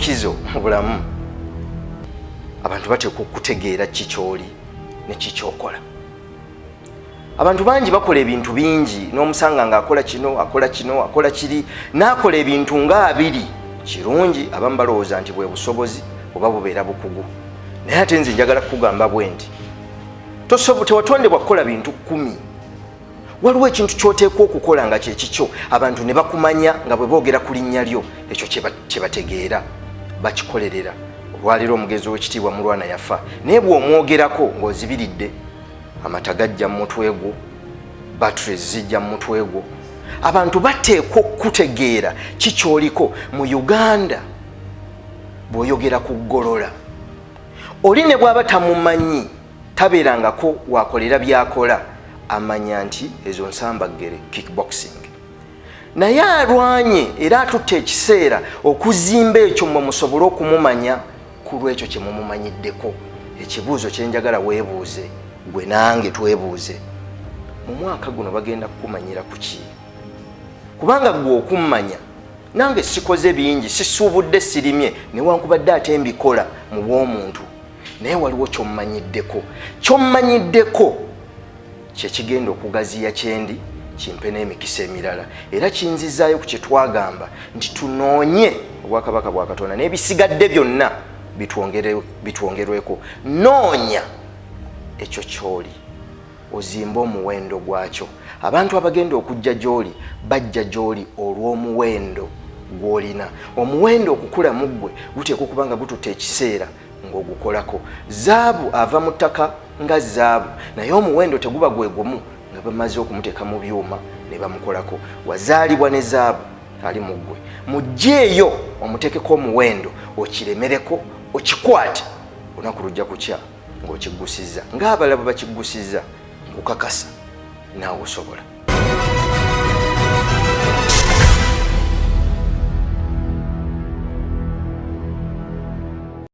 ow'enkizo mu bulamu, abantu bateekwa okutegeera ki ky'oli ne ki ky'okola. Abantu bangi bakola ebintu bingi, n'omusanga ng'akola kino, akola kino, akola kiri, n'akola ebintu nga abiri. Kirungi, abamu balowooza nti bwe busobozi oba bubeera bukugu, naye ate nze njagala kukugamba bwe nti tewatondebwa kukola bintu 10. Waliwo ekintu ky'oteekwa okukola nga kyekikyo, abantu ne bakumanya nga bwe boogera ku linnya lyo, ekyo kye bategeera bakikolerera. Olwaleero omugenzi ow'ekitiibwa Mulwana yafa, naye bw'omwogerako ng'ozibiridde, amata gajja mu mutwe gwo, batteries zijja mu mutwe gwo. Abantu bateekwa okukutegeera kikyoliko. Mu Uganda bw'oyogera ku Golola, oli ne bw'aba tamumanyi, tabeerangako wakolera byakola, amanya nti ezo nsambaggere, kickboxing. Naye alwanye era atutte ekiseera okuzimba ekyo mmwe musobole okumumanya ku lw'ekyo kye mumumanyiddeko. Ekibuuzo kye njagala weebuuze gwe nange twebuuze, mu mwaka guno bagenda kukumanyira ku ki? Kubanga gwe okummanya nange sikoze bingi, sisuubudde, sirimye, newankubadde ate mbikola mu bw'omuntu, naye waliwo kyommanyiddeko. Kyommanyiddeko kyekigenda okugaziya kyendi, kimpe n'emikisa emirala, era kinzizaayo ku kyetwagamba nti tunoonye obwakabaka bwa Katonda n'ebisigadde byonna bitwongerweko. Noonya ekyo kyoli, ozimbe omuwendo gwakyo. Abantu abagenda okujja gy'oli bajja gy'oli olw'omuwendo gw'olina. Omuwendo okukula mu ggwe guteekwa okuba nga gututte ekiseera ng'ogukolako. Zaabu ava mu ttaka nga zaabu, naye omuwendo teguba gwe gumu nga bamaze okumuteeka mu byuma ne bamukolako. Wazaalibwa ne zaabu ali mu ggwe, muggyeeyo omuteekeko omuwendo, okiremereko, okikwate, olunaku lujja kukya ng'okiggusizza ng'abalala bwe bakiggusizza. Nkukakasa naawe osobola.